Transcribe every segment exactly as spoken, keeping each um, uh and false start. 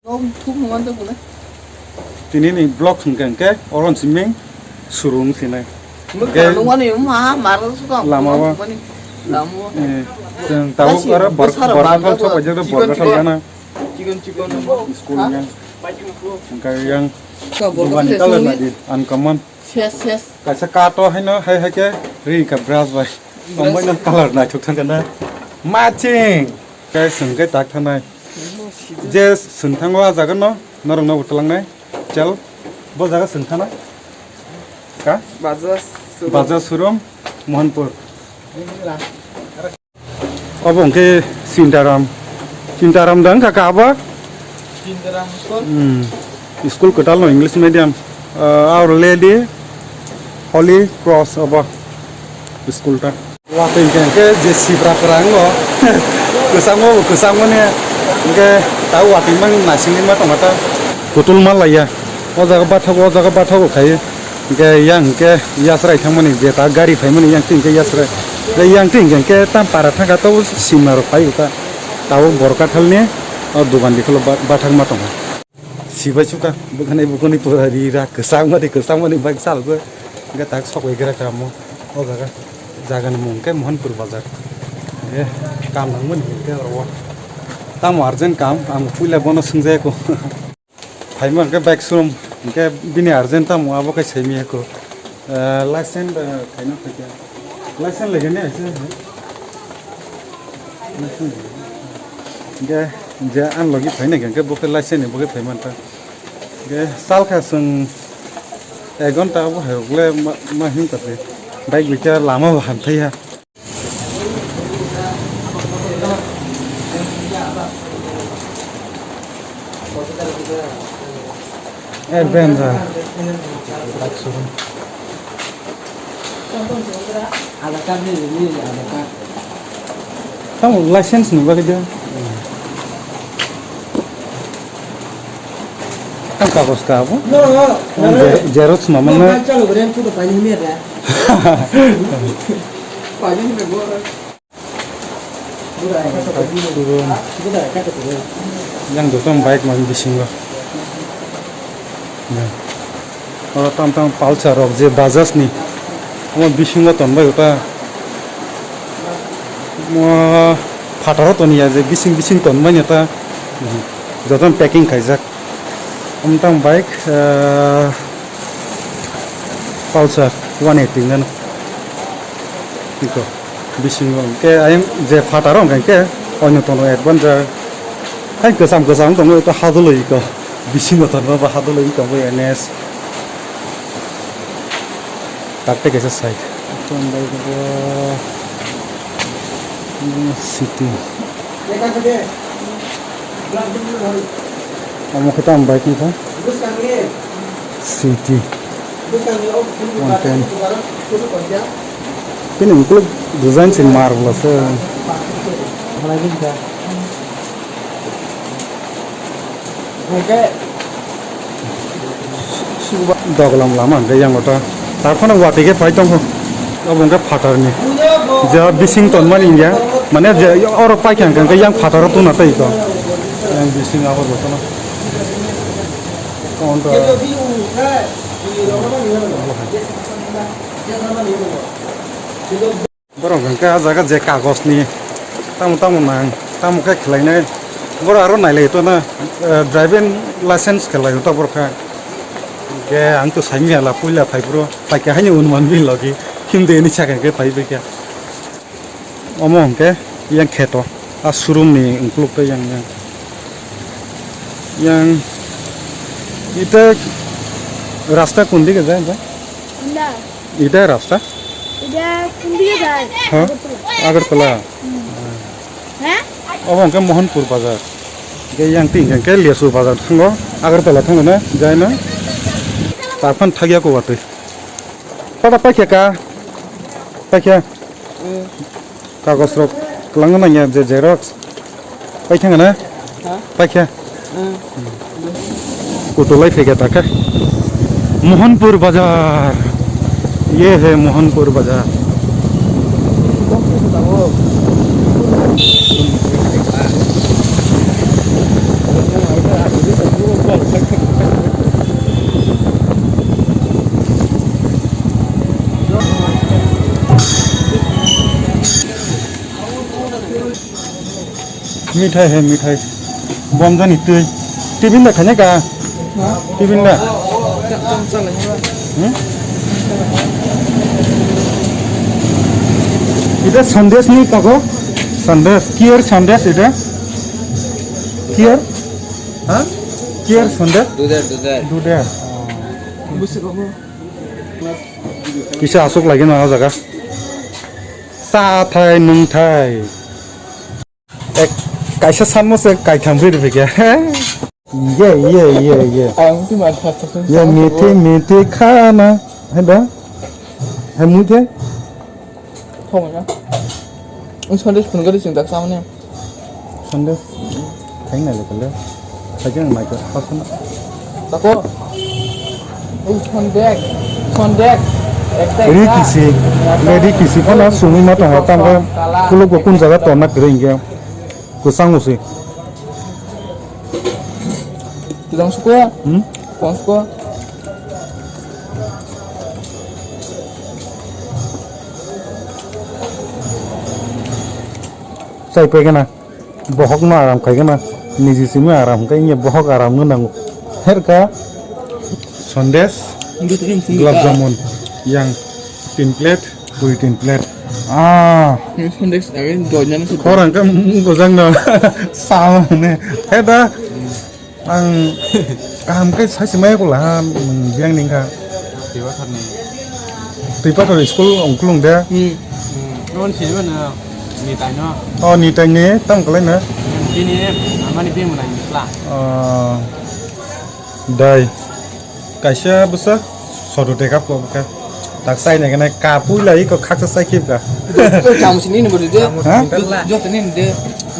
Nok thuk nuan tong kune. Tini ni vlog hwnkhe hwnkhe oron siming surung sinai. Nuk Gen- nungani ma maro sukang. Lama wa. Mani lama. Eh, chwng tabuk Nasi aro bor-, besar borok bangka kal sok ko. Ajak Chikon, borok kal chikon. Gana. Chikon, chikon. School Ha? Yang. Hwnkhe yang. Ka borok Dugani se kalar sungni. Nadi. Uncommon. Ses, ses. Kaisa kato haino hai hai khe ri ka brush bai. Brush. Tongbai no kalar naithok thang kana. Matching. Kai sung kai tak thanai. Je sung thango a jaga no norok no bwtwlang nai. Chel. Bo jaga sung thana. Ka? Baja showroom. Baja showroom, Mohanpur. Obo hwnkhe Sintaram. Sintaram da wngkha kha abo? Sintaram school? Hmm. School kwtal no English medium. Ah, Our Lady Holy Cross obo school ta. Watwi hwnkhe hwnkhe je sibra kwrang no kwchangma bo kwchangmani hwnkhe ta watwi mang naisingwi ma tongma ta. Kwtulma laiya. O jaga bathogo, o jaga bathogo khai. Hingke yang hingke yasrai thangmani je ta gari phaimani yang twi hingke yasrai. Tei yang twi hingke hingke tam para thangka tabuk sima rok phai uta. Tabuk borok kathalni o dogan bikholo ba-, bathakma tongo. Sibai suka bwkhani bwkhani pura ri ra kwchangmani kwchangmani bike salgo. Hingke tak sok bai gra kamo o jaga. Jagani mung hingke Mohanpur bazar. Hingke kam nangmani hingke oro o. Tamo urgent kam ang puila bono swngjaya ko. Phaima hwnkhe bike showroom, hwnkhe bini urgent tamo abo khe saimaya kho. Eh, license, eh, khaina phaikha. License laiya ne haise? License laiya. Hwnkhe je ang logi phaina hwnkhe bo khe license ni bo khe phaimanta. Hwnkhe salkha chwng ek ghonta abo hai ugle ma, ma himkha se. Bike bai khe lama bo hamthaiya. Eh, ben ra. Tamo license ni bagwi de. Ang kagos ka abo? No, no, no. Ang je-, xerox mamang na. Chalo, beren, tu to pani me ra. Pani me go. Yang joto bike man bisingo. Oro tam tam Pulsar rok je Bajaj ni. Omo bisingo tonbai uta. Mo phataro toniya je bising bising tonmani ta. Joto packing khaijak. Omtang bike, eh, Pulsar one eighty ngan. Iko, bisingo hwnkhe ayang je phataro hwnkhe onyo tono adventure. Hai kwcham kwcham tongo, ito haduloi iko. Bisingo tongo ba haduloi tongo N S. Takte kaisa side. City. Omo khe tamo bike wngkha City one ten. Bini ukuluk design se marble se. Doglam lama hwnkhe yang ota. Taphano watwi khe phai tongkho. Obo hwnkhe phatarni. Je bising tonmani wngya. Mane je oro paikha hwnkhe yang phataro tuna tei to. Yang bising abo jotono. Onto. Borok hwnkhe ah jaga je kagos ni tamo tamo nang tamo khe khlainai. Borok aro nailai to na, eh, driving license khlai to borok kha. Hwnkhe ang to saimya la puila phai phuru paikha haini unuman bin logi himde ni sakha khe phai baikha. Omo hwnkhe yang kheto a showroom ni ukuluk to yang yang yang ite rasta kundi ke jai ba? Ita rasta? Ita kundi ke jai? Ha? Agartala. Agartala. Hmm. Ha? Obo hwnkhe Mohanpur bazar. Hwnkhe yang twi hwnkhe Liasur bazar thango. Agartala thango na, jai na. Tarphan thagya ko watwi. Pada paikha ka? Paikha? Hmm. Kagos rok kwlangna nangya je xerox. Paikha na? Ha? Paikha. Hmm. Kutulai phaikha takha. Mohanpur bazar. Ye hai Mohanpur bazar. Mithai hai mithai. Bomjani twi. Tibin da khanya ka? Tibin da? Hmm? Ida sandesh ni tako? Sandesh. Kier sandesh ida? Kier? Ha? Kier sandesh? Dudar, dudar. Dudar. Kisa asuk lagi na jaga. Sa thai nung thai. Ek, kaisa sanmo se kaitham ri rwphaikha. Ye, ye, ye, ye. Ang twi man thas thas. Ye, mithi, mithi khana. Hai da? Hai mui khe? Thong ya. Ang Sunday spoon gari sing tak sama ni. Sunday. Thang nai le kale. Thang nai ka. Apa sana? Tako. Ri kisi, le ri kisi phano sungwi ma tongo, tamo khulukbo kun jaga tonna kwrwi hinkhe kwchang musi. Twilang suko ya? Hmm? Twilang suko? Chai pegena. Bohok no aram khaigana, niji simi aram khe, bohok aram no nango. Herka sandesh, gulab jamun, yang tin plate, puri tin plate. Ah, sandesh again donya na. Khorang khe gojang no sama ne. Heda. Ang kaham khe sachi maya kula ha, nwng biyang ni wngkha. Twipathar ni. Twipathar school ongkulung de. Hmm. Hmm. Non sini mana ni taino. Oh, ni taini tang kalai na. Sini amani biyang mana ni sla. Oh. Dai. Kaisa bwsa sodo teka po ka. Tak sai na gana ka pui lai ko khaksa sai khip ka. Ko cham sini ni bodi de. Ha? Jo, jo tini de.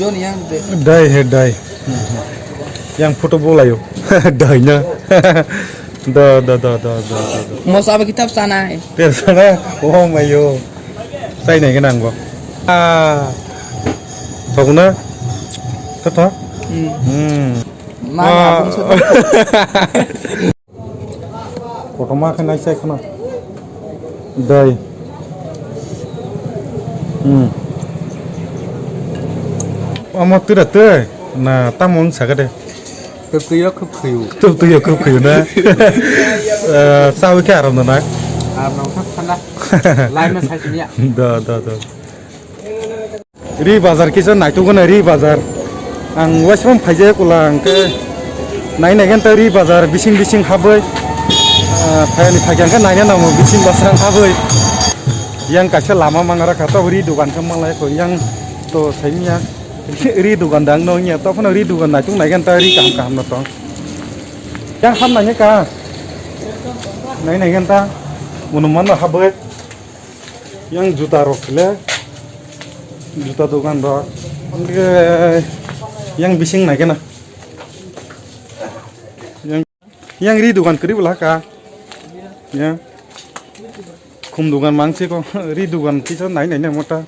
Jo ni yang de. Dai he dai. Yang photo bolayo. Dai na. Da, da, da. Mo sabo kitab sana hai. Ter sana. Oh mayo. Sai nai nang bo. Ah. Thok na. Tho tho. Hmm. Hmm. Ma. Ah. Kotorma khe nai sai kheno. Dai. Hmm. Omo twi da twi. Na, tamo wng sakha de. Twi twi o khub khwi o. Twi twi o khub khwi o na. Eh, chawi khe aram nana. Aram nang thak thanda. Lai ma sai sini ya. Da, da, da. Ri bazar kisa naituk gana ri bazar. Ang waisam phaijak kula ang khe nai nai ganta ri bazar bising bising habwi. Ah, phayani phaikyang khe naina nango bising basrang habwi. Yang kaisa lama mangra kha tabuk ri dogan khe malai kho yang to saimya ri dogan dang no ya to phano ri dogan naituk nai ganta ri kaham kaham no tong. Yang ham nai ka nai nai ganta monuman no habwi. Yang juta rok le, juta dogan rok, hingke yang bising nai kena. Yang, yang ri dogan kwrwi bwla ka. Ya. Khum dogan mang se ko, ri dogan kisa nai nai nai mota.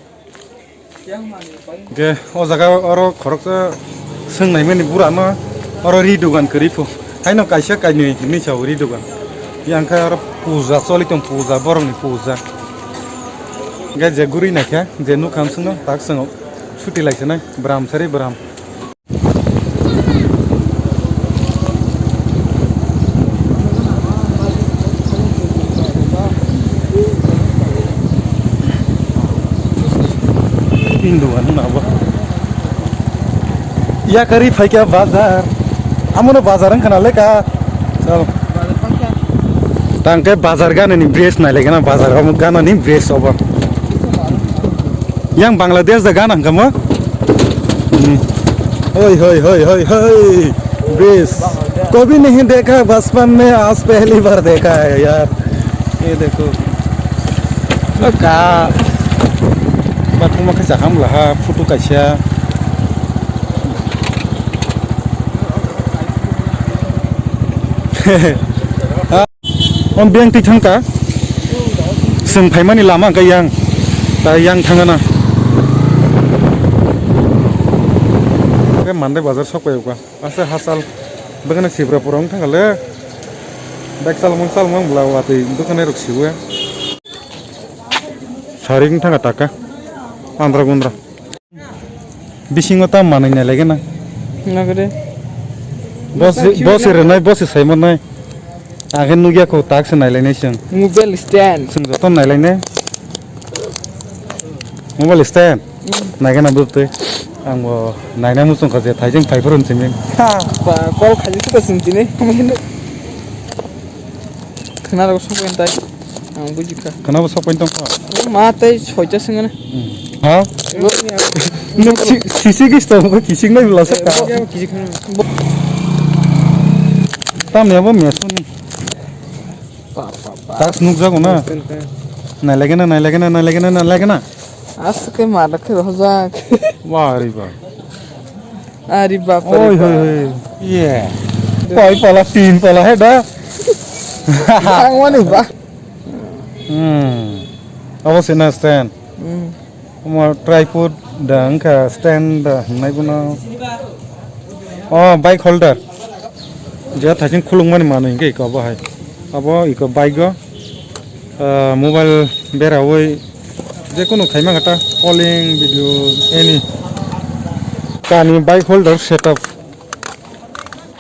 Hingke o jaga oro khoroksa swng naimani bura no oro ri dogan kwrwi phu. Haino kaisa kainwi hinwi sao ri dogan. Yang khe oro puja choli tong puja borokni puja. Hingke je guri naikhe je nukha swngno tak swngo suti lai sinai bwram sari bwram. Hindu wng nabo. Yakari phaikha bazar. Amono bazar wngkha na leka. Chal. Tangke bazar gana ni bridge nai leka na bazar omo gana ni bridge obo. Yang Bangladesh da gana hwnkha mo? Hmm. Hoi, hoi, hoi, hoi, hoi. Bridge. कभी नहीं देखा बचपन में, आज पहली बार देखा है यार। ये देखो। Ka. Bakuma khe chaham laha photo kaisa. On beng twi thang ta. Chwng phaimani lama hwnkhe yang. Ta yang thangana. Hwnkhe Mandai bazar sok pai uka. Asa hachal. Bwkhano Sibrapura wng thangkha le. Bek chalmung chalmung bwla watwi bwkhanai rok siwi. Sari wng thangkha taka. Andra gundra. Bisingo tam manwi nailaigena. Nagre. Boss, boss rwnai, boss saimanai. Ang khe nugya kho tak se nailainai chwng. Mobile stand. Chwng joto nailainai. Mobile stand. Naigena bwtwi. Ang bo naina muchung kha je thaijeng phaiphuru hinwi. Ha, ba, call khaji suka sintini. Khna rok sok entai. Ang buji kha. Khna bo sok pen tong kha. Ma tai soita sengana. Ha? Nuk si-, sisi gis to ko kising nai bla sa ka. Tam ya bo mesuni. Tak nuk jago na. Nai lagena, nai lagena, nai lagena, nai lagena. Aske ma rakhe rojak. Wah, ari ba. Ari bap re. Oi, hoi, hoi. Ye. Koi pala, tin pala he da. Bang wani ba. Hmm. Abo se na stand. Hmm. Omo tripod da wngkha stand da hwnwi bono. Oh, bike holder. Je thaising khulukmani manwi hwnkhe iko abo hai. Abo iko bike o. Ah, mobile berawi jekunu khaima kha ta, calling, video, any. Kani bike holder setup